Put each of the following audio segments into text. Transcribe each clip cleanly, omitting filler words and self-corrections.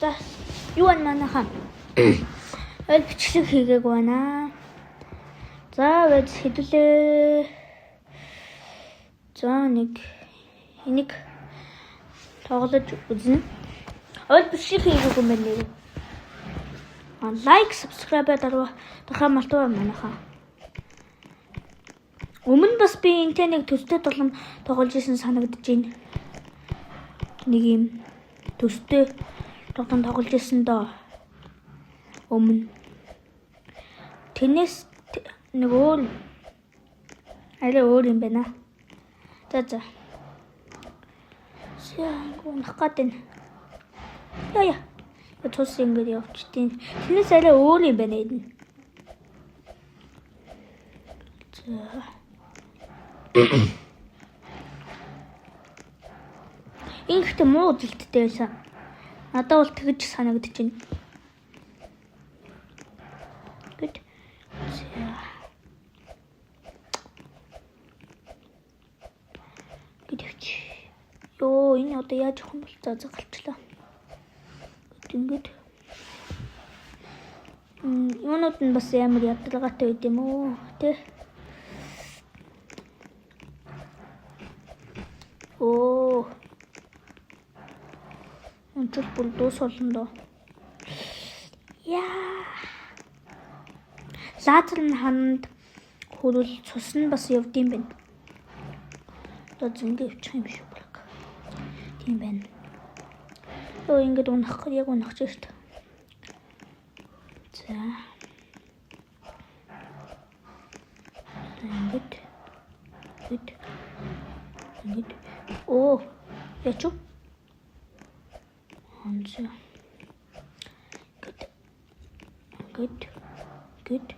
За юу вэ манайхаа? Ойл бичлэг хийгээг байна. За байж хэдүүлээ. За нэг энийг тоглож үзнэ. Ойл бичлэг хийгээгүй юм байна нэр. Лайк, subscribe дарваа дахиад мартаваа манайхаа. Өмнө бас би энтэй нэг төстэй тоглоом тоглож исэн санагдаж байна. Нэг юм төстэй тоглоом тоглож исэн доо. Өмнө. Тэрнээс нэг өөр арай өөр юм байна. За за. За унах гээд байна. Яа яа. Тус ингэж явчихтiin. Тэрнээс арай өөр юм байна энэ. За. Энэ ихтэй муу үзэлттэй байсан. Надад бол тэгж санагдаж байна. Гэт. За. Гэвч. Йоо, энэ одоо яаж явах юм бол за за галчлаа. Гэт ингээд юунууд нь бас амар ядаргаатай байд юм уу, тэ? Оо. Өнчл бүр дуус болно доо. Яа. Лазер нь ханд хөрөл цус нь бас явдсан байна. Одоо зингээ явчих юм шүү баг. Тийм байна. Йоо ингээд унах яг унах ч шүү дээ. За. Ингээд. Ингээд. Ингээд. Оо. Яч уу? Онцоо. Ингээд. Ингээд. Ингээд.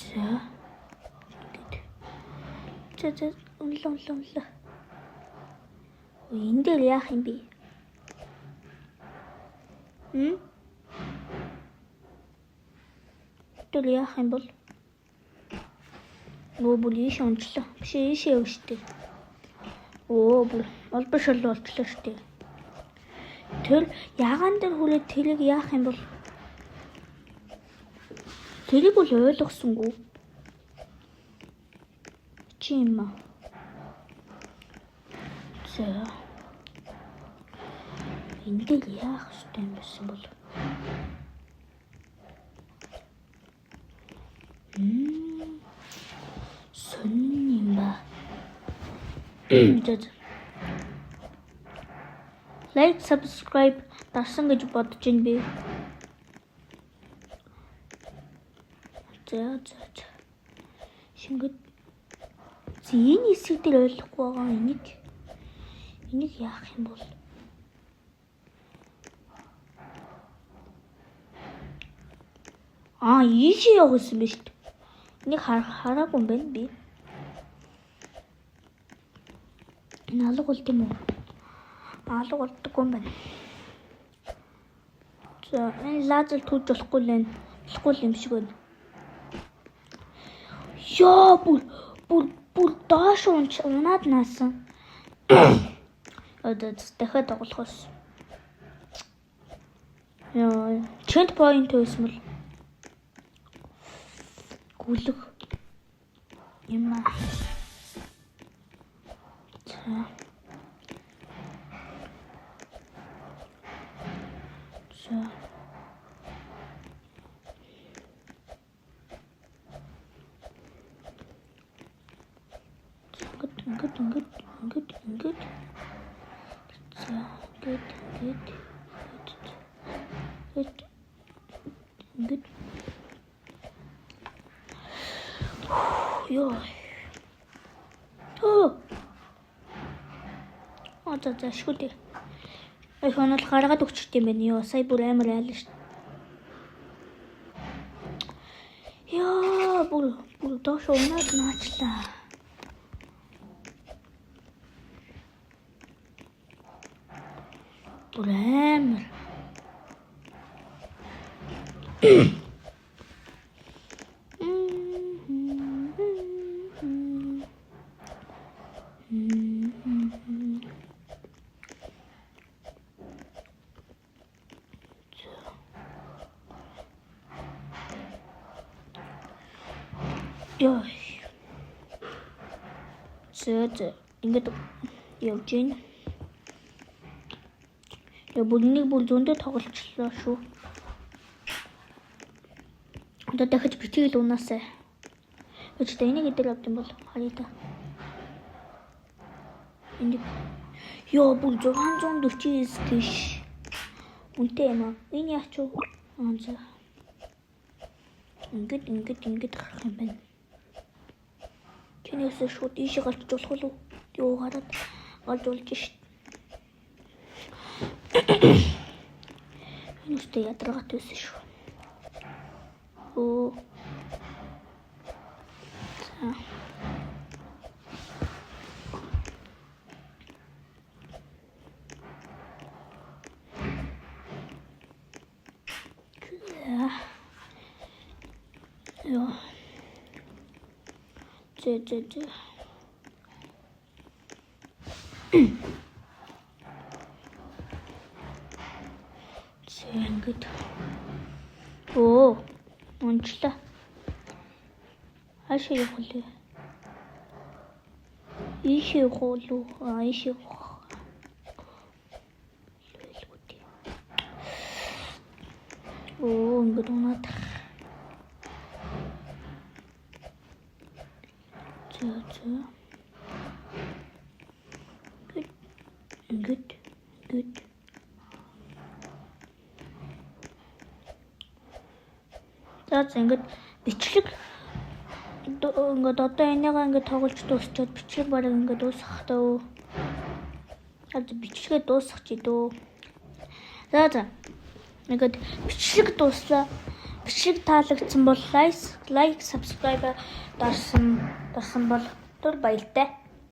За. Ингээд. За за унлаа унлаа унлаа. Энэ дээр яах юм бэ? Хм? Тэр яах юм бол? Нөө бүр ийш унчлаа. Биш ийшээ явна штэ. Оо бүр олбор шал болчлоо штэ. Тэр ягаан дээр хүрээд тэрийг яах юм бол? Тэрийг бол ойлгосонгүй. Чи юм аа. За. Энэ дээр яах ёстой юм байсан бол? Сонин юм ба. За. Like, subscribe дарсан гэж бодож байна би. За за за. Шингэд энэ хэсэг дээр ойлгохгүй байгаа энийг яах юм бол? Аа, ийшээ явах гэсэн юм шүү дээ. Энийг хараагүй юм байна би. Энэ алга болд юм уу? Алга болдоггүй юм байна. За, энэ лазер түүж болохгүй л байна. Болохгүй юм шиг байна. Йоо, бүр доош унаад наасан. Одоо дахиад тоглохоос. Йоо, check point байсан бол гүлэг юм аа. За. За. Ингээд ингээд ингээд ингээд. За, ингээд ингээд ингээд ингээд. Йоо. Оо. Аа за за шүү дээ. Их онол гаргаад өгчт юм байна. Йоо, сая бүр амар айлаа шүү. Йоо, бүр доош унаад наачлаа. Бүр амар. Йоо. Зөө зөө. Ингээд явж гин. Я бүр нэг бүр зөндөө тоглолцлоо шүү. Одоо дахиж битгий л унаасай. Гэж та энийг идэр авд юм бол харъя та. Энийг ёо бүр 649 гиш. Үнтэй юм аа. Энэ яач вэ? Аа за. Ингээд ингээд ингээд гарах юм байна. Чинээсээ шууд ийшээ галж болох уу? Юу гараад галж болж шít. Энэ үстэй ядаргаат байсан шүү. Оо. За. Йоо. Зэ зэ зэ. Зэ ингээд. Оо. Унчлаа. Хаашаа явах вэ? Ийшээ явах уу? Аа, ийшээ явах. Оо, ингээд унаад. За за. Ингээд ингээд ингээд. За за ингээд бичлэг ингээд одоо энийгээ ингээд тоглож дуусчаад бичлэг бараг ингээд дуусгах таа. За бичлэгээ дуусгах дөө. За за. Ингээд бичлэг дууслаа. Бичлэг таалагдсан бол like, subscribe дарсан бол түр баяртай.